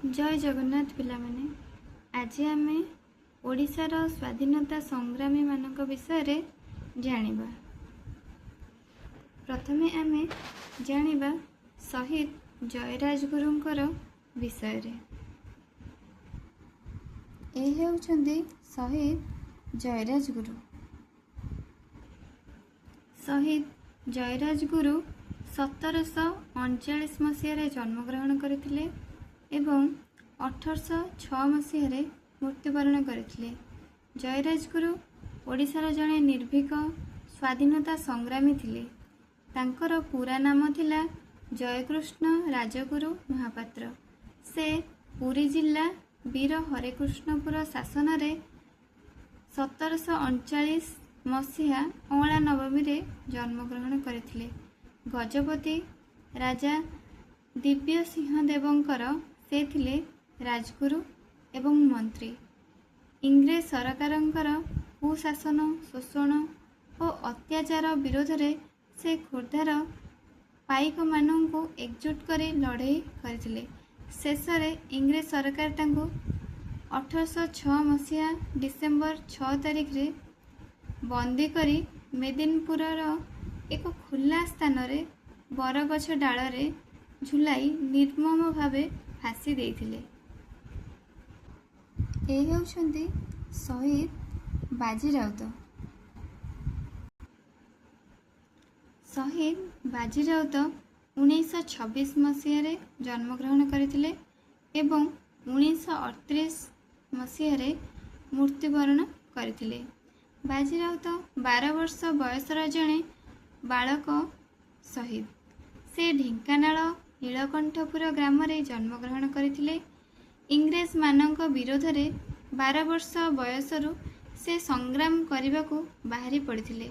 ଜୟ ଜଗନ୍ନାଥ ପିଲାମାନେ, ଆଜି ଆମେ ଓଡ଼ିଶାର ସ୍ୱାଧୀନତା ସଂଗ୍ରାମୀମାନଙ୍କ ବିଷୟରେ ଜାଣିବା। ପ୍ରଥମେ ଆମେ ଜାଣିବା ଶହୀଦ ଜୟରାଜ ଗୁରୁଙ୍କର ବିଷୟରେ। ଏ ହେଉଛନ୍ତି ଶହୀଦ ଜୟରାଜ ଗୁରୁ। ଶହୀଦ ଜୟରାଜ ଗୁରୁ 1739 ମସିହାରେ ଜନ୍ମଗ୍ରହଣ କରିଥିଲେ ଏବଂ 1806 ମସିହାରେ ମୃତ୍ୟୁବରଣ କରିଥିଲେ। ଜୟରାଜ ଗୁରୁ ଓଡ଼ିଶାର ଜଣେ ନିର୍ଭୀକ ସ୍ୱାଧୀନତା ସଂଗ୍ରାମୀ ଥିଲେ। ତାଙ୍କର ପୁରା ନାମ ଥିଲା ଜୟକୃଷ୍ଣ ରାଜଗୁରୁ ମହାପାତ୍ର। ସେ ପୁରୀ ଜିଲ୍ଲା ବୀର ହରେକୃଷ୍ଣପୁର ଶାସନରେ 1739 ମସିହା ଅଁଳା ନବମୀରେ ଜନ୍ମଗ୍ରହଣ କରିଥିଲେ। ଗଜପତି ରାଜା ଦିବ୍ୟସିଂହ ଦେବଙ୍କର ସେ ଥିଲେ ରାଜଗୁରୁ ଏବଂ ମନ୍ତ୍ରୀ। ଇଂରେଜ ସରକାରଙ୍କର କୁଶାସନ, ଶୋଷଣ ଓ ଅତ୍ୟାଚାର ବିରୋଧରେ ସେ ଖୋର୍ଦ୍ଧାର ପାଇକମାନଙ୍କୁ ଏକଜୁଟ କରି ଲଢ଼େଇ କରିଥିଲେ। ଶେଷରେ ଇଂରେଜ ସରକାର ତାଙ୍କୁ 1806 ମସିହା ଡିସେମ୍ବର 6 ତାରିଖରେ ବନ୍ଦୀ କରି ମେଦିନପୁରର ଏକ ଖୋଲା ସ୍ଥାନରେ ବରଗଛ ଡାଳରେ ଝୁଲାଇ ନିର୍ମମ ଭାବେ ଫାଶୀ ଦେଇଥିଲେ। ଏ ହେଉଛନ୍ତି ଶହୀଦ ବାଜି ରାଉତ। ଶହୀଦ ବାଜି ରାଉତ 1926 ମସିହାରେ ଜନ୍ମଗ୍ରହଣ କରିଥିଲେ ଏବଂ 1938 ମସିହାରେ ମୃତ୍ୟୁବରଣ କରିଥିଲେ। ବାଜି ରାଉତ 12 ବର୍ଷ ବୟସର ଜଣେ ବାଳକ ଶହୀଦ। ସେ ଢେଙ୍କାନାଳ ନୀଳକଣ୍ଠପୁର ଗ୍ରାମରେ ଜନ୍ମଗ୍ରହଣ କରିଥିଲେ। ଇଂରେଜମାନଙ୍କ ବିରୋଧରେ 12 ବର୍ଷ ବୟସରୁ ସେ ସଂଗ୍ରାମ କରିବାକୁ ବାହାରି ପଡ଼ିଥିଲେ।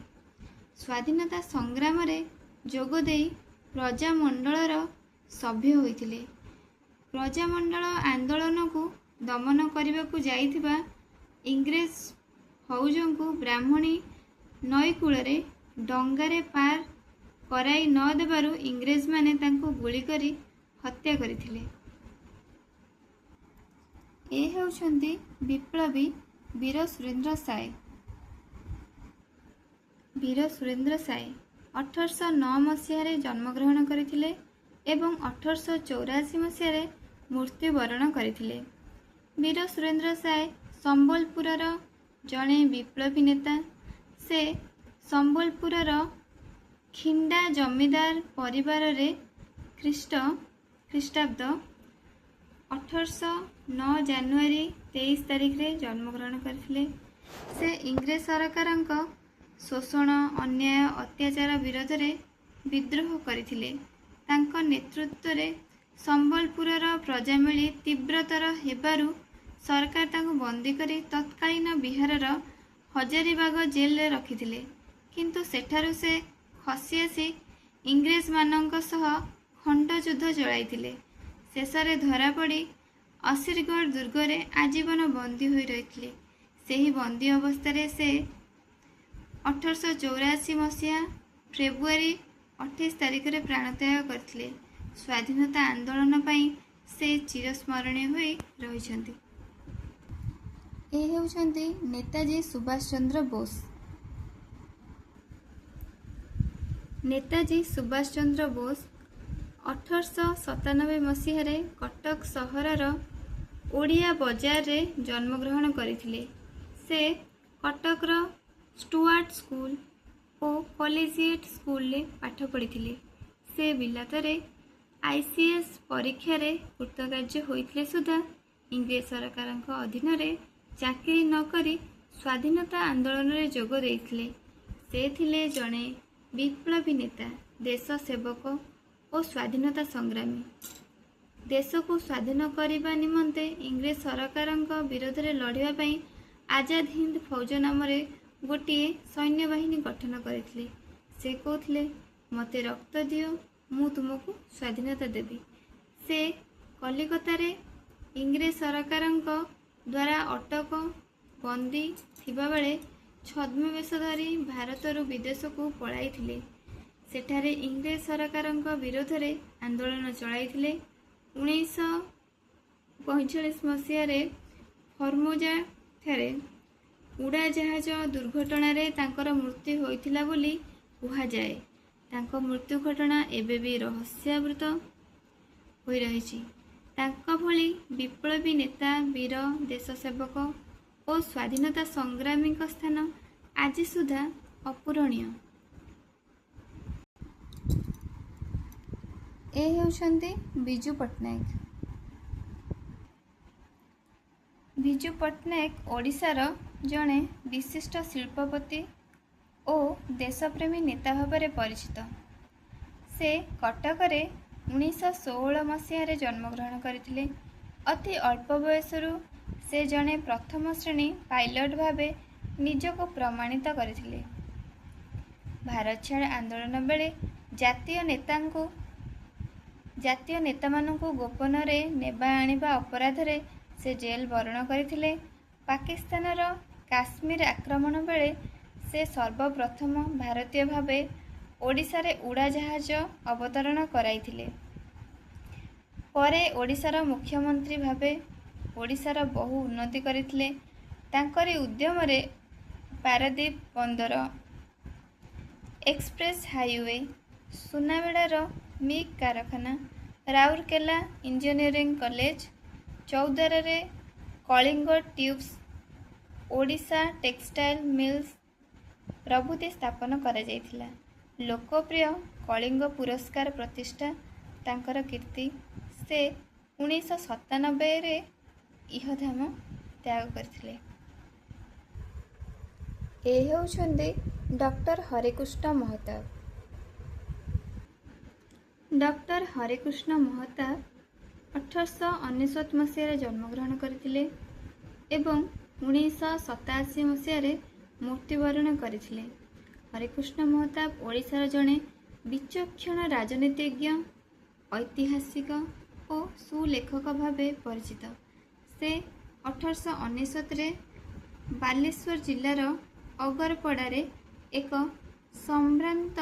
ସ୍ୱାଧୀନତା ସଂଗ୍ରାମରେ ଯୋଗଦେଇ ପ୍ରଜାମଣ୍ଡଳର ସଭ୍ୟ ହୋଇଥିଲେ। ପ୍ରଜାମଣ୍ଡଳ ଆନ୍ଦୋଳନକୁ ଦମନ କରିବାକୁ ଯାଇଥିବା ଇଂରେଜ ଫୌଜଙ୍କୁ ବ୍ରାହ୍ମଣୀ ନଈକୂଳରେ ଡଙ୍ଗାରେ ପାର କରାଇ ନ ଦେବାରୁ ଇଂରେଜମାନେ ତାଙ୍କୁ ଗୁଳି କରି ହତ୍ୟା କରିଥିଲେ। ଏ ହେଉଛନ୍ତି ବିପ୍ଳବୀ ବୀର ସୁରେନ୍ଦ୍ର ସାଏ। ବୀର ସୁରେନ୍ଦ୍ର ସାଏ 1809 ମସିହାରେ ଜନ୍ମଗ୍ରହଣ କରିଥିଲେ ଏବଂ 1884 ମସିହାରେ ମୃତ୍ୟୁବରଣ କରିଥିଲେ। ବୀର ସୁରେନ୍ଦ୍ର ସାଏ ସମ୍ବଲପୁରର ଜଣେ ବିପ୍ଳବୀ ନେତା। ସେ ସମ୍ବଲପୁରର ଖିଣ୍ଡା ଜମିଦାର ପରିବାରରେ ଖ୍ରୀଷ୍ଟାବ୍ଦ 1809 ଜାନୁଆରୀ 23 ତାରିଖରେ ଜନ୍ମଗ୍ରହଣ କରିଥିଲେ। ସେ ଇଂରେଜ ସରକାରଙ୍କ ଶୋଷଣ, ଅନ୍ୟାୟ, ଅତ୍ୟାଚାର ବିରୋଧରେ ବିଦ୍ରୋହ କରିଥିଲେ। ତାଙ୍କ ନେତୃତ୍ୱରେ ସମ୍ବଲପୁରର ପ୍ରଜାମେଳି ତୀବ୍ରତର ହେବାରୁ ସରକାର ତାଙ୍କୁ ବନ୍ଦୀ କରି ତତ୍କାଳୀନ ବିହାରର ହଜାରୀବାଗ ଜେଲରେ ରଖିଥିଲେ। କିନ୍ତୁ ସେଠାରୁ ସେ ଖସି ଆସି ଇଂରେଜମାନଙ୍କ ସହ ଖଣ୍ଡଯୁଦ୍ଧ ଚଳାଇଥିଲେ। ଶେଷରେ ଧରାପଡ଼ି ଅସିରଗଡ଼ ଦୁର୍ଗରେ ଆଜୀବନ ବନ୍ଦୀ ହୋଇ ରହିଥିଲେ। ସେହି ବନ୍ଦୀ ଅବସ୍ଥାରେ ସେ 1884 ମସିହା ଫେବୃଆରୀ 28 ତାରିଖରେ ପ୍ରାଣତ୍ୟାଗ କରିଥିଲେ। ସ୍ୱାଧୀନତା ଆନ୍ଦୋଳନ ପାଇଁ ସେ ଚିରସ୍ମରଣୀୟ ହୋଇ ରହିଛନ୍ତି। ଏ ହେଉଛନ୍ତି ନେତାଜୀ ସୁଭାଷ ଚନ୍ଦ୍ର ବୋଷ। ନେତାଜୀ ସୁଭାଷ ଚନ୍ଦ୍ର ବୋଷ 1897 ମସିହାରେ କଟକ ସହରର ଓଡ଼ିଆ ବଜାରରେ ଜନ୍ମଗ୍ରହଣ କରିଥିଲେ। ସେ କଟକର ଷ୍ଟୁଆର୍ଟ ସ୍କୁଲ ଓ କଲେଜିଏଟ୍ ସ୍କୁଲରେ ପାଠ ପଢ଼ିଥିଲେ। ସେ ବିଲାତରେ ICS ପରୀକ୍ଷାରେ କୃତକାର୍ଯ୍ୟ ହୋଇଥିଲେ ସୁଦ୍ଧା ଇଂରେଜ ସରକାରଙ୍କ ଅଧୀନରେ ଚାକିରି ନ କରି ସ୍ୱାଧୀନତା ଆନ୍ଦୋଳନରେ ଯୋଗ ଦେଇଥିଲେ। ସେ ଥିଲେ ଜଣେ ବିପ୍ଳବୀ ନେତା, ଦେଶ ସେବକ ଓ ସ୍ୱାଧୀନତା ସଂଗ୍ରାମୀ। ଦେଶକୁ ସ୍ୱାଧୀନ କରିବା ନିମନ୍ତେ ଇଂରେଜ ସରକାରଙ୍କ ବିରୋଧରେ ଲଢ଼ିବା ପାଇଁ ଆଜାଦ ହିନ୍ଦ ଫୌଜ ନାମରେ ଗୋଟିଏ ସୈନ୍ୟବାହିନୀ ଗଠନ କରିଥିଲେ। ସେ କହୁଥିଲେ, ମୋତେ ରକ୍ତ ଦିଅ, ମୁଁ ତୁମକୁ ସ୍ୱାଧୀନତା ଦେବି। ସେ କଲିକତାରେ ଇଂରେଜ ସରକାରଙ୍କ ଦ୍ୱାରା ଅଟକ ବନ୍ଦୀ ଥିବାବେଳେ ଛଦ୍ମବେଶ ଧରି ଭାରତରୁ ବିଦେଶକୁ ପଳାଇଥିଲେ। ସେଠାରେ ଇଂରେଜ ସରକାରଙ୍କ ବିରୋଧରେ ଆନ୍ଦୋଳନ ଚଳାଇଥିଲେ। ପଇଁଚାଳିଶ ମସିହାରେ ଫର୍ମୋଜା ଠାରେ ଉଡ଼ାଜାହାଜ ଦୁର୍ଘଟଣାରେ ତାଙ୍କର ମୃତ୍ୟୁ ହୋଇଥିଲା ବୋଲି କୁହାଯାଏ। ତାଙ୍କ ମୃତ୍ୟୁ ଘଟଣା ଏବେ ବି ରହସ୍ୟାବୃତ ହୋଇ ରହିଛି। ତାଙ୍କ ଭଳି ବିପ୍ଳବୀ ନେତା, ବୀର, ଦେଶସେବକ ଓ ସ୍ୱାଧୀନତା ସଂଗ୍ରାମୀଙ୍କ ସ୍ଥାନ ଆଜି ସୁଦ୍ଧା ଅପୂରଣୀୟ। ଏ ହେଉଛନ୍ତି ବିଜୁ ପଟ୍ଟନାୟକ। ବିଜୁ ପଟ୍ଟନାୟକ ଓଡ଼ିଶାର ଜଣେ ବିଶିଷ୍ଟ ଶିଳ୍ପପତି ଓ ଦେଶପ୍ରେମୀ ନେତା ଭାବରେ ପରିଚିତ। ସେ କଟକରେ 1916 ମସିହାରେ ଜନ୍ମଗ୍ରହଣ କରିଥିଲେ। ଅତି ଅଳ୍ପ ବୟସରୁ ସେ ଜଣେ ପ୍ରଥମ ଶ୍ରେଣୀ ପାଇଲଟ ଭାବେ ନିଜକୁ ପ୍ରମାଣିତ କରିଥିଲେ। ଭାରତ ଛାଡ଼ ଆନ୍ଦୋଳନ ବେଳେ ଜାତୀୟ ନେତାମାନଙ୍କୁ ଗୋପନରେ ନେବା ଆଣିବା ଅପରାଧରେ ସେ ଜେଲ ବରଣ କରିଥିଲେ। ପାକିସ୍ତାନର କାଶ୍ମୀର ଆକ୍ରମଣ ବେଳେ ସେ ସର୍ବପ୍ରଥମ ଭାରତୀୟ ଭାବେ ଓଡ଼ିଶାରେ ଉଡ଼ାଜାହାଜ ଅବତରଣ କରାଇଥିଲେ। ପରେ ଓଡ଼ିଶାର ମୁଖ୍ୟମନ୍ତ୍ରୀ ଭାବେ ଓଡ଼ିଶାର ବହୁ ଉନ୍ନତି କରିଥିଲେ। ତାଙ୍କରି ଉଦ୍ୟମରେ ପାରାଦୀପ ବନ୍ଦର, ଏକ୍ସପ୍ରେସ୍ ହାଇୱେ, ସୁନାବେଡ଼ାର ମିଗ୍ କାରଖାନା, ରାଉରକେଲା ଇଞ୍ଜିନିୟରିଂ କଲେଜ, ଚୌଦ୍ୱାରରେ Kalinga tubes, Odisha textile mills ପ୍ରଭୃତି ସ୍ଥାପନ କରାଯାଇଥିଲା। ଲୋକପ୍ରିୟ କଳିଙ୍ଗ ପୁରସ୍କାର ପ୍ରତିଷ୍ଠା ତାଙ୍କର କୀର୍ତ୍ତି। ସେ 1997ରେ ଇହଧାମ ତ୍ୟାଗ କରିଥିଲେ। ଏ ହେଉଛନ୍ତି ଡକ୍ଟର ହରେକୃଷ୍ଣ ମହତାବ। ଡକ୍ଟର ହରେକୃଷ୍ଣ ମହତାବ 1899 ମସିହାରେ ଜନ୍ମଗ୍ରହଣ କରିଥିଲେ ଏବଂ 1987 ମସିହାରେ ମୃତ୍ୟୁବରଣ କରିଥିଲେ। ହରେକୃଷ୍ଣ ମହତାବ ଓଡ଼ିଶାର ଜଣେ ବିଚକ୍ଷଣ ରାଜନୀତିଜ୍ଞ, ଐତିହାସିକ ଓ ସୁଲେଖକ ଭାବେ ପରିଚିତ। ସେ 1899ରେ ବାଲେଶ୍ୱର ଜିଲ୍ଲାର ଅଗରପଡ଼ାରେ ଏକ ସମ୍ଭ୍ରାନ୍ତ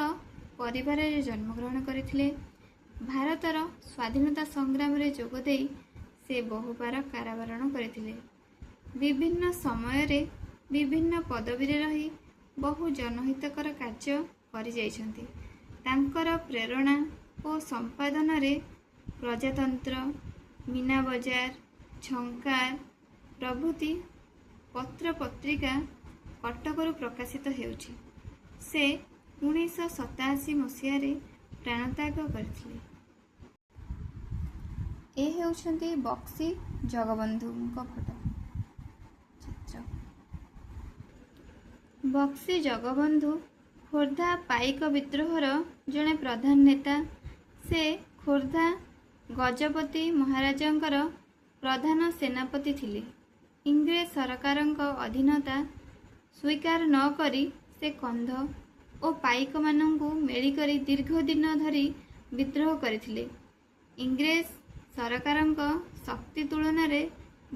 ପରିବାରରେ ଜନ୍ମଗ୍ରହଣ କରିଥିଲେ। ଭାରତର ସ୍ୱାଧୀନତା ସଂଗ୍ରାମରେ ଯୋଗଦେଇ ସେ ବହୁବାର କାରାବରଣ କରିଥିଲେ। ବିଭିନ୍ନ ସମୟରେ ବିଭିନ୍ନ ପଦବୀରେ ରହି ବହୁ ଜନହିତକର କାର୍ଯ୍ୟ କରିଯାଇଛନ୍ତି। ତାଙ୍କର ପ୍ରେରଣା ଓ ସମ୍ପାଦନାରେ ପ୍ରଜାତନ୍ତ୍ର, ମୀନାବଜାର, ଝଙ୍କାର ପ୍ରଭୃତି ପତ୍ରପତ୍ରିକା କଟକରୁ ପ୍ରକାଶିତ ହେଉଛି। ସେ 1987 ମସିହାରେ ପ୍ରାଣତ୍ୟାଗ କରିଥିଲେ। ଏ ହେଉଛନ୍ତି ବକ୍ସି ଜଗବନ୍ଧୁଙ୍କ ଫଟୋ ଚିତ୍ର। ବକ୍ସି ଜଗବନ୍ଧୁ ଖୋର୍ଦ୍ଧା ପାଇକ ବିଦ୍ରୋହର ଜଣେ ପ୍ରଧାନ ନେତା। ସେ ଖୋର୍ଦ୍ଧା ଗଜପତି ମହାରାଜଙ୍କର ପ୍ରଧାନ ସେନାପତି ଥିଲେ। ଇଂରେଜ ସରକାରଙ୍କ ଅଧୀନତା ସ୍ୱୀକାର ନ କରି ସେ କନ୍ଧ ଓ ପାଇକମାନଙ୍କୁ ମେଳିକରି ଦୀର୍ଘଦିନ ଧରି ବିଦ୍ରୋହ କରିଥିଲେ। ଇଂରେଜ ସରକାରଙ୍କ ଶକ୍ତି ତୁଳନାରେ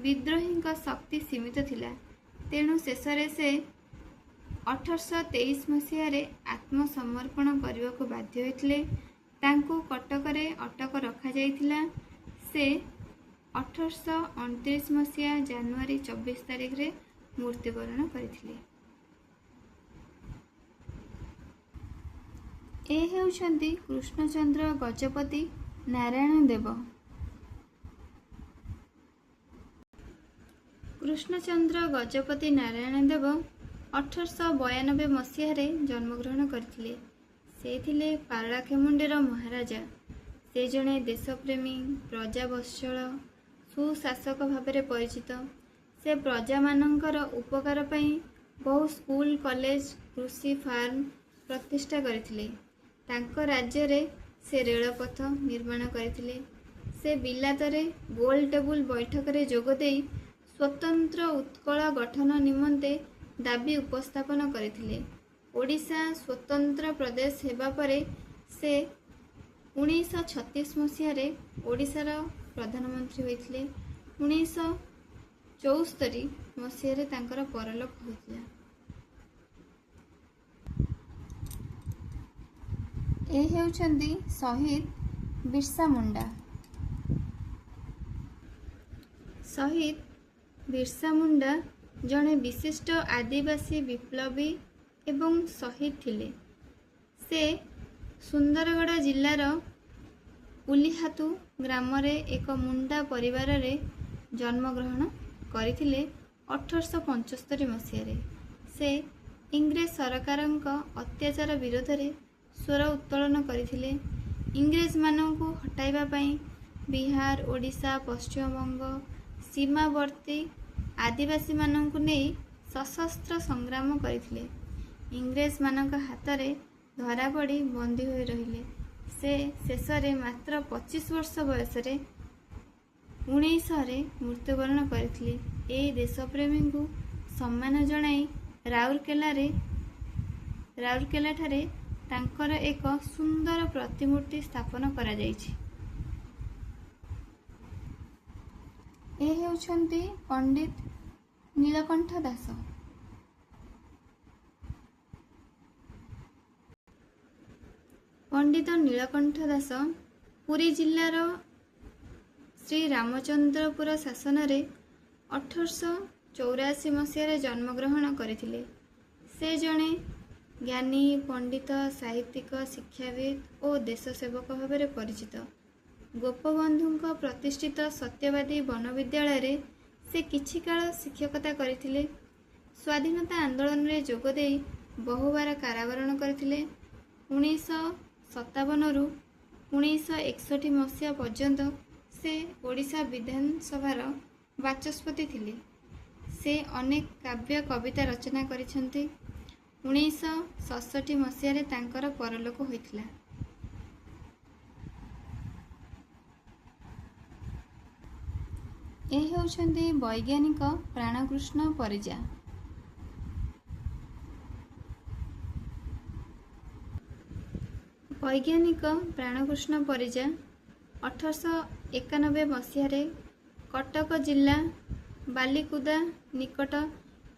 ବିଦ୍ରୋହୀଙ୍କ ଶକ୍ତି ସୀମିତ ଥିଲା। ତେଣୁ ଶେଷରେ ସେ 1823 ମସିହାରେ ଆତ୍ମସମର୍ପଣ କରିବାକୁ ବାଧ୍ୟ ହୋଇଥିଲେ। ତାଙ୍କୁ କଟକରେ ଅଟକ ରଖାଯାଇଥିଲା। ସେ 1829 ମସିହା ଜାନୁଆରୀ 24 ତାରିଖରେ ମୃତ୍ୟୁବରଣ କରିଥିଲେ। ଏ ହେଉଛନ୍ତି କୃଷ୍ଣଚନ୍ଦ୍ର ଗଜପତି ନାରାୟଣ ଦେବ। କୃଷ୍ଣଚନ୍ଦ୍ର ଗଜପତି ନାରାୟଣ ଦେବ 1892 ମସିହାରେ ଜନ୍ମଗ୍ରହଣ କରିଥିଲେ। ସେ ଥିଲେ ପାରଳାଖେମୁଣ୍ଡିର ମହାରାଜା। ସେ ଜଣେ ଦେଶପ୍ରେମୀ, ପ୍ରଜାବତ୍ସଳ, ସୁଶାସକ ଭାବରେ ପରିଚିତ। ସେ ପ୍ରଜାମାନଙ୍କର ଉପକାର ପାଇଁ ବହୁ ସ୍କୁଲ, କଲେଜ, କୃଷି ଫାର୍ମ ପ୍ରତିଷ୍ଠା କରିଥିଲେ। ତାଙ୍କ ରାଜ୍ୟରେ ସେ ରେଳପଥ ନିର୍ମାଣ କରିଥିଲେ। ସେ ବିଲାତରେ ଗୋଲ ଟେବୁଲ ବୈଠକରେ ଯୋଗଦେଇ ସ୍ୱତନ୍ତ୍ର ଉତ୍କଳ ଗଠନ ନିମନ୍ତେ ଦାବି ଉପସ୍ଥାପନ କରିଥିଲେ। ଓଡ଼ିଶା ସ୍ୱତନ୍ତ୍ର ପ୍ରଦେଶ ହେବା ପରେ ସେ 1936 ମସିହାରେ ଓଡ଼ିଶାର ପ୍ରଧାନମନ୍ତ୍ରୀ ହୋଇଥିଲେ। 1974 ମସିହାରେ ତାଙ୍କର ପରଲୋକ ହୋଇଥିଲା। ଏ ହେଉଛନ୍ତି ଶହୀଦ ବିର୍ସା ମୁଣ୍ଡା। ଶହୀଦ ବିର୍ସା ମୁଣ୍ଡା ଜଣେ ବିଶିଷ୍ଟ ଆଦିବାସୀ ବିପ୍ଳବୀ ଏବଂ ଶହୀଦ ଥିଲେ। ସେ ସୁନ୍ଦରଗଡ଼ ଜିଲ୍ଲାର ଉଲିହାତୁ ଗ୍ରାମରେ ଏକ ମୁଣ୍ଡା ପରିବାରରେ ଜନ୍ମଗ୍ରହଣ କରିଥିଲେ 1875 ମସିହାରେ। ସେ ଇଂରେଜ ସରକାରଙ୍କ ଅତ୍ୟାଚାର ବିରୋଧରେ ସ୍ୱର ଉତ୍ତୋଳନ କରିଥିଲେ। ଇଂରେଜମାନଙ୍କୁ ହଟାଇବା ପାଇଁ ବିହାର, ଓଡ଼ିଶା, ପଶ୍ଚିମବଙ୍ଗ ସୀମାବର୍ତ୍ତୀ ଆଦିବାସୀମାନଙ୍କୁ ନେଇ ସଶସ୍ତ୍ର ସଂଗ୍ରାମ କରିଥିଲେ। ଇଂରେଜମାନଙ୍କ ହାତରେ ଧରାପଡ଼ି ବନ୍ଦୀ ହୋଇ ରହିଲେ। ସେ ଶେଷରେ ମାତ୍ର 25 ବର୍ଷ ବୟସରେ 1900ରେ ମୃତ୍ୟୁବରଣ କରିଥିଲେ। ଏହି ଦେଶପ୍ରେମୀଙ୍କୁ ସମ୍ମାନ ଜଣାଇ ରାଉରକେଲାଠାରେ ତାଙ୍କର ଏକ ସୁନ୍ଦର ପ୍ରତିମୂର୍ତ୍ତି ସ୍ଥାପନ କରାଯାଇଛି। ଏ ହେଉଛନ୍ତି ପଣ୍ଡିତ ନୀଳକଣ୍ଠ ଦାସ। ପଣ୍ଡିତ ନୀଳକଣ୍ଠ ଦାସ ପୁରୀ ଜିଲ୍ଲାର ଶ୍ରୀରାମଚନ୍ଦ୍ରପୁର ଶାସନରେ 1884 ମସିହାରେ ଜନ୍ମଗ୍ରହଣ କରିଥିଲେ। ସେ ଜଣେ ଜ୍ଞାନୀ, ପଣ୍ଡିତ, ସାହିତ୍ୟିକ, ଶିକ୍ଷାବିତ୍ ଓ ଦେଶସେବକ ଭାବରେ ପରିଚିତ। ଗୋପବନ୍ଧୁଙ୍କ ପ୍ରତିଷ୍ଠିତ ସତ୍ୟବାଦୀ ବନବିଦ୍ୟାଳୟରେ ସେ କିଛି କାଳ ଶିକ୍ଷକତା କରିଥିଲେ। ସ୍ୱାଧୀନତା ଆନ୍ଦୋଳନରେ ଯୋଗଦେଇ ବହୁବାର କାରାବରଣ କରିଥିଲେ। 1957ରୁ 1961 ମସିହା ପର୍ଯ୍ୟନ୍ତ ସେ ଓଡ଼ିଶା ବିଧାନସଭାର ବାଚସ୍ପତି ଥିଲେ। ସେ ଅନେକ କାବ୍ୟ କବିତା ରଚନା କରିଛନ୍ତି। 1967 ମସିହାରେ ତାଙ୍କର ପରଲୋକ ହୋଇଥିଲା। ଏ ହେଉଛନ୍ତି ବୈଜ୍ଞାନିକ ପ୍ରାଣକୃଷ୍ଣ ପରିଜା। ବୈଜ୍ଞାନିକ ପ୍ରାଣକୃଷ୍ଣ ପରିଜା 1891 ମସିହାରେ କଟକ ଜିଲ୍ଲା ବାଲିକୁଦା ନିକଟ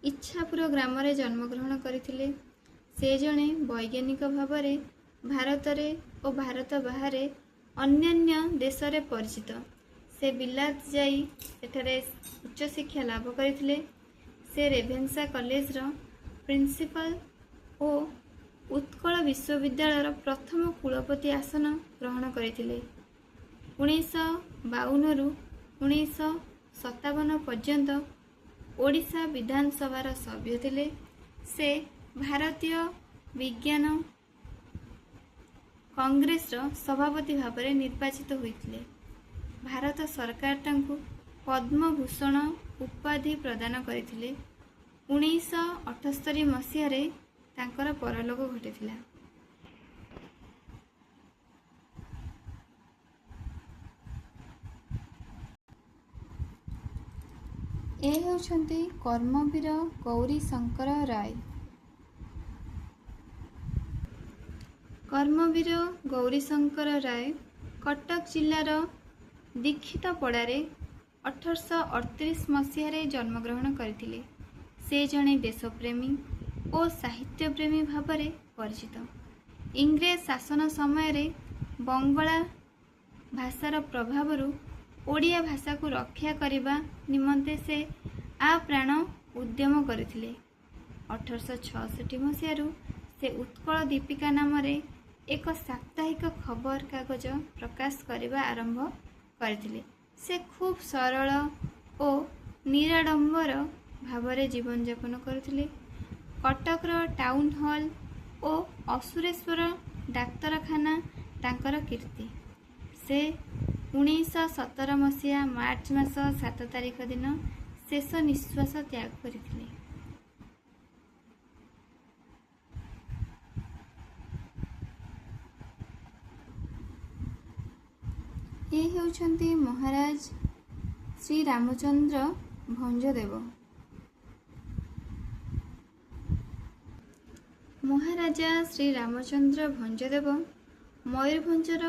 ଇଚ୍ଛାପୁର ଗ୍ରାମରେ ଜନ୍ମଗ୍ରହଣ କରିଥିଲେ। ସେ ଜଣେ ବୈଜ୍ଞାନିକ ଭାବରେ ଭାରତରେ ଓ ଭାରତ ବାହାରେ ଅନ୍ୟାନ୍ୟ ଦେଶରେ ପରିଚିତ। ସେ ବିଲାତ ଯାଇ ସେଠାରେ ଉଚ୍ଚଶିକ୍ଷା ଲାଭ କରିଥିଲେ। ସେ ରେଭେନ୍ସା କଲେଜର ପ୍ରିନ୍ସିପାଲ ଓ ଉତ୍କଳ ବିଶ୍ୱବିଦ୍ୟାଳୟର ପ୍ରଥମ କୁଳପତି ଆସନ ଗ୍ରହଣ କରିଥିଲେ। 1952ରୁ 1957 ପର୍ଯ୍ୟନ୍ତ ଓଡ଼ିଶା ବିଧାନସଭାର ସଭ୍ୟ ଥିଲେ। ସେ ଭାରତୀୟ ବିଜ୍ଞାନ କଂଗ୍ରେସର ସଭାପତି ଭାବରେ ନିର୍ବାଚିତ ହୋଇଥିଲେ। ଭାରତ ସରକାର ତାଙ୍କୁ ପଦ୍ମଭୂଷଣ ଉପାଧି ପ୍ରଦାନ କରିଥିଲେ। 1978 ମସିହାରେ ତାଙ୍କର ପରଲୋକ ଘଟିଥିଲା। ଏ ହେଉଛନ୍ତି କର୍ମବୀର ଗୌରୀଶଙ୍କର ରାୟ। କର୍ମବୀର ଗୌରୀଶଙ୍କର ରାୟ କଟକ ଜିଲ୍ଲାର ଦୀକ୍ଷିତପଡ଼ାରେ 1838 ମସିହାରେ ଜନ୍ମଗ୍ରହଣ କରିଥିଲେ। ସେ ଜଣେ ଦେଶପ୍ରେମୀ ଓ ସାହିତ୍ୟପ୍ରେମୀ ଭାବରେ ପରିଚିତ। ଇଂରେଜ ଶାସନ ସମୟରେ ବଙ୍ଗଳା ଭାଷାର ପ୍ରଭାବରୁ ଓଡ଼ିଆ ଭାଷାକୁ ରକ୍ଷା କରିବା ନିମନ୍ତେ ସେ ଆପ୍ରାଣ ଉଦ୍ୟମ କରିଥିଲେ। 1866 ମସିହାରୁ ସେ ଉତ୍କଳ ଦୀପିକା ନାମରେ ଏକ ସାପ୍ତାହିକ ଖବରକାଗଜ ପ୍ରକାଶ କରିବା ଆରମ୍ଭ କରିଥିଲେ। ସେ ଖୁବ୍ ସରଳ ଓ ନିରାଡ଼ମ୍ବର ଭାବରେ ଜୀବନଯାପନ କରୁଥିଲେ। କଟକର ଟାଉନ୍ ହଲ୍ ଓ ଅସୁରେଶ୍ୱର ଡାକ୍ତରଖାନା ତାଙ୍କର କୀର୍ତ୍ତି। ସେ 1917 ମସିହା ମାର୍ଚ୍ଚ ମାସ 7 ତାରିଖ ଦିନ ଶେଷ ନିଶ୍ୱାସ ତ୍ୟାଗ କରିଥିଲେ। ଏ ହେଉଛନ୍ତି ମହାରାଜ ଶ୍ରୀରାମଚନ୍ଦ୍ର ଭଞ୍ଜଦେବ। ମହାରାଜା ଶ୍ରୀରାମଚନ୍ଦ୍ର ଭଞ୍ଜଦେବ ମୟୂରଭଞ୍ଜର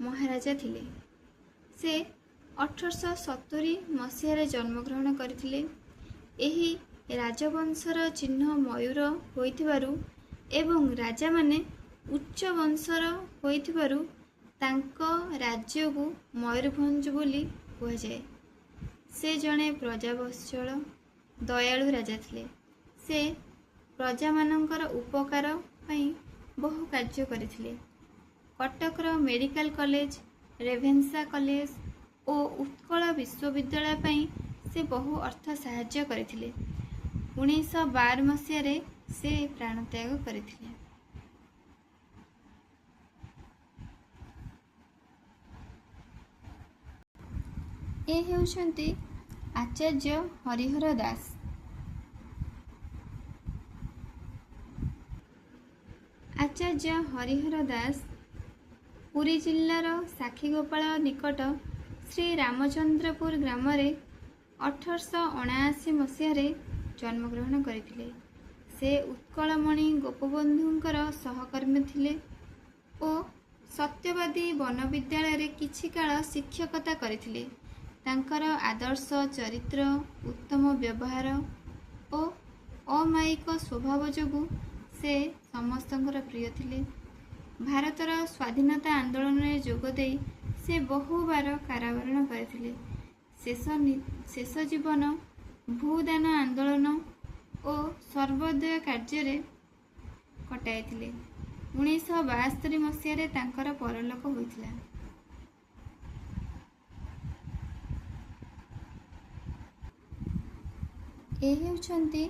ମହାରାଜା ଥିଲେ। ସେ 1870 ମସିହାରେ ଜନ୍ମଗ୍ରହଣ କରିଥିଲେ। ଏହି ରାଜବଂଶର ଚିହ୍ନ ମୟୂର ହୋଇଥିବାରୁ ଏବଂ ରାଜାମାନେ ଉଚ୍ଚ ବଂଶର ହୋଇଥିବାରୁ ତାଙ୍କ ରାଜ୍ୟକୁ ମୟୂରଭଞ୍ଜ ବୋଲି କୁହାଯାଏ। ସେ ଜଣେ ପ୍ରଜାବତ୍ସଳ ଦୟାଳୁ ରାଜା ଥିଲେ। ସେ ପ୍ରଜାମାନଙ୍କର ଉପକାର ପାଇଁ ବହୁ କାର୍ଯ୍ୟ କରିଥିଲେ। କଟକର ମେଡ଼ିକାଲ କଲେଜ, ରେଭେନ୍ସା କଲେଜ ଓ ଉତ୍କଳ ବିଶ୍ୱବିଦ୍ୟାଳୟ ପାଇଁ ସେ ବହୁ ଅର୍ଥ ସାହାଯ୍ୟ କରିଥିଲେ। 1912 ମସିହାରେ ସେ ପ୍ରାଣତ୍ୟାଗ କରିଥିଲେ। ଏ ହେଉଛନ୍ତି ଆଚାର୍ଯ୍ୟ ହରିହର ଦାସ। ଆଚାର୍ଯ୍ୟ ହରିହର ଦାସ ପୁରୀ ଜିଲ୍ଲାର ସାକ୍ଷୀଗୋପାଳ ନିକଟ ଶ୍ରୀ ରାମଚନ୍ଦ୍ରପୁର ଗ୍ରାମରେ 1879 ମସିହାରେ ଜନ୍ମଗ୍ରହଣ କରିଥିଲେ। ସେ ଉତ୍କଳମଣି ଗୋପବନ୍ଧୁଙ୍କର ସହକର୍ମୀ ଥିଲେ ଓ ସତ୍ୟବାଦୀ ବନବିଦ୍ୟାଳୟରେ କିଛି କାଳ ଶିକ୍ଷକତା କରିଥିଲେ। ତାଙ୍କର ଆଦର୍ଶ ଚରିତ୍ର, ଉତ୍ତମ ବ୍ୟବହାର ଓ ଅମାୟିକ ସ୍ୱଭାବ ଯୋଗୁଁ ସେ ସମସ୍ତଙ୍କର ପ୍ରିୟ ଥିଲେ। ଭାରତର ସ୍ୱାଧୀନତା ଆନ୍ଦୋଳନରେ ଯୋଗଦେଇ ସେ ବହୁବାର କାରାବରଣ କରିଥିଲେ। ଶେଷ ଜୀବନ ଭୂଦାନ ଆନ୍ଦୋଳନ ଓ ସର୍ବୋଦୟ କାର୍ଯ୍ୟରେ କଟାଇଥିଲେ। 1972 ମସିହାରେ ତାଙ୍କର ପରଲୋକ ହୋଇଥିଲା। ଏ ହେଉଛନ୍ତି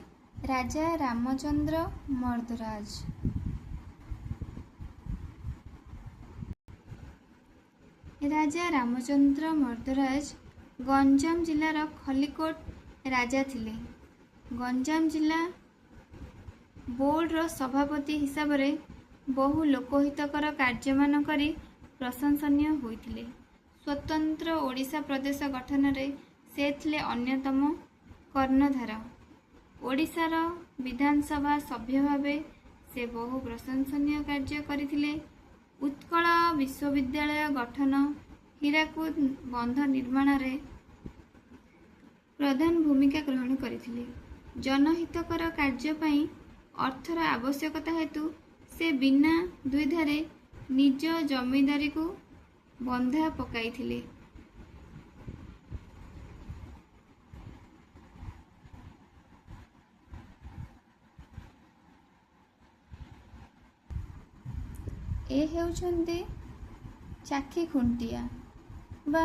ରାଜା ରାମଚନ୍ଦ୍ର ମର୍ଦ୍ଦରାଜ। ରାଜା ରାମଚନ୍ଦ୍ର ମର୍ଦ୍ଦରାଜ ଗଞ୍ଜାମ ଜିଲ୍ଲାର ଖଲିକୋଟ ରାଜା ଥିଲେ। ଗଞ୍ଜାମ ଜିଲ୍ଲା ବୋର୍ଡର ସଭାପତି ହିସାବରେ ବହୁ ଲୋକହିତକର କାର୍ଯ୍ୟମାନ କରି ପ୍ରଶଂସନୀୟ ହୋଇଥିଲେ। ସ୍ୱତନ୍ତ୍ର ଓଡ଼ିଶା ପ୍ରଦେଶ ଗଠନରେ ସେ ଥିଲେ ଅନ୍ୟତମ କର୍ଣ୍ଣଧାର। ଓଡ଼ିଶାର ବିଧାନସଭା ସଭ୍ୟ ଭାବେ ସେ ବହୁ ପ୍ରଶଂସନୀୟ କାର୍ଯ୍ୟ କରିଥିଲେ। ଉତ୍କଳ ବିଶ୍ୱବିଦ୍ୟାଳୟ ଗଠନ, ହୀରାକୁଦ ବନ୍ଧ ନିର୍ମାଣରେ ପ୍ରଧାନ ଭୂମିକା ଗ୍ରହଣ କରିଥିଲେ। ଜନହିତକର କାର୍ଯ୍ୟ ପାଇଁ ଅର୍ଥର ଆବଶ୍ୟକତା ହେତୁ ସେ ବିନା ଦ୍ୱିଧାରେ ନିଜ ଜମିଦାରୀକୁ ବନ୍ଧା ପକାଇଥିଲେ। ଏ ହେଉଛନ୍ତି ଚାଖି ଖୁଣ୍ଟିଆ ବା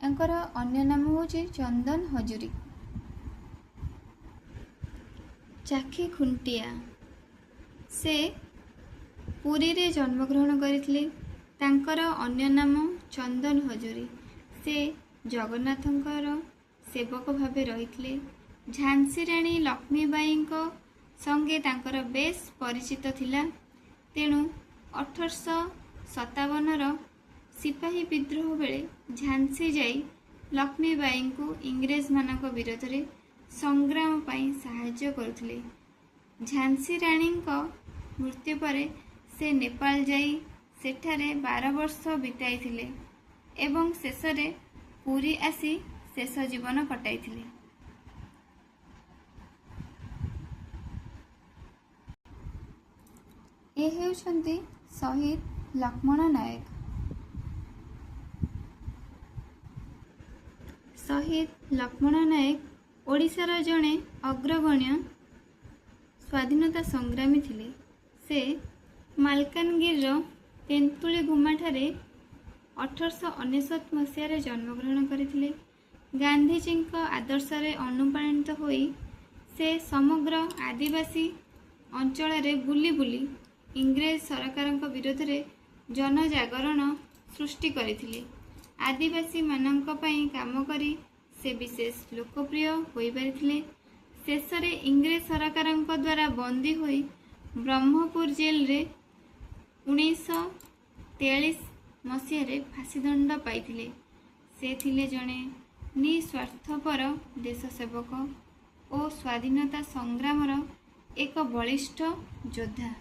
ୟାଙ୍କର ଅନ୍ୟ ନାମ ହେଉଛି ଚନ୍ଦନ ହଜୁରୀ। ଚାଖି ଖୁଣ୍ଟିଆ ସେ ପୁରୀରେ ଜନ୍ମଗ୍ରହଣ କରିଥିଲେ। ତାଙ୍କର ଅନ୍ୟ ନାମ ଚନ୍ଦନ ହଜୁରୀ। ସେ ଜଗନ୍ନାଥଙ୍କର ସେବକ ଭାବେ ରହିଥିଲେ। ଝାନ୍ସୀ ରାଣୀ ଲକ୍ଷ୍ମୀବାଈଙ୍କ ସଙ୍ଗେ ତାଙ୍କର ବେଶ୍ ପରିଚିତ ଥିଲା। ତେଣୁ 1857ର ସିପାହୀ ବିଦ୍ରୋହ ବେଳେ ଝାନ୍ସୀ ଯାଇ ଲକ୍ଷ୍ମୀବାଈଙ୍କୁ ଇଂରେଜମାନଙ୍କ ବିରୋଧରେ ସଂଗ୍ରାମ ପାଇଁ ସାହାଯ୍ୟ କରୁଥିଲେ। ଝାନ୍ସୀ ରାଣୀଙ୍କ ମୃତ୍ୟୁ ପରେ ସେ ନେପାଳ ଯାଇ ସେଠାରେ 12 ବର୍ଷ ବିତାଇଥିଲେ ଏବଂ ଶେଷରେ ପୁରୀ ଆସି ଶେଷ ଜୀବନ କଟାଇଥିଲେ। ଏ ହେଉଛନ୍ତି ଶହୀଦ ଲକ୍ଷ୍ମଣ ନାୟକ। ଶହୀଦ ଲକ୍ଷ୍ମଣ ନାୟକ ଓଡ଼ିଶାର ଜଣେ ଅଗ୍ରଗଣ୍ୟ ସ୍ୱାଧୀନତା ସଂଗ୍ରାମୀ ଥିଲେ। ସେ ମାଲକାନଗିରିର ତେନ୍ତୁଳିଗୁମାଠାରେ 1899 ମସିହାରେ ଜନ୍ମଗ୍ରହଣ କରିଥିଲେ। ଗାନ୍ଧିଜୀଙ୍କ ଆଦର୍ଶରେ ଅନୁପ୍ରାଣିତ ହୋଇ ସେ ସମଗ୍ର ଆଦିବାସୀ ଅଞ୍ଚଳରେ ବୁଲି ବୁଲି ଇଂରେଜ ସରକାରଙ୍କ ବିରୋଧରେ ଜନଜାଗରଣ ସୃଷ୍ଟି କରିଥିଲେ। ଆଦିବାସୀମାନଙ୍କ ପାଇଁ କାମ କରି ସେ ବିଶେଷ ଲୋକପ୍ରିୟ ହୋଇପାରିଥିଲେ। ଶେଷରେ ଇଂରେଜ ସରକାରଙ୍କ ଦ୍ୱାରା ବନ୍ଦୀ ହୋଇ ବ୍ରହ୍ମପୁର ଜେଲରେ 1943 ମସିହାରେ ଫାଶୀଦଣ୍ଡ ପାଇଥିଲେ। ସେ ଥିଲେ ଜଣେ ନିଃସ୍ୱାର୍ଥପର ଦେଶସେବକ ଓ ସ୍ୱାଧୀନତା ସଂଗ୍ରାମର ଏକ ବଳିଷ୍ଠ ଯୋଦ୍ଧା।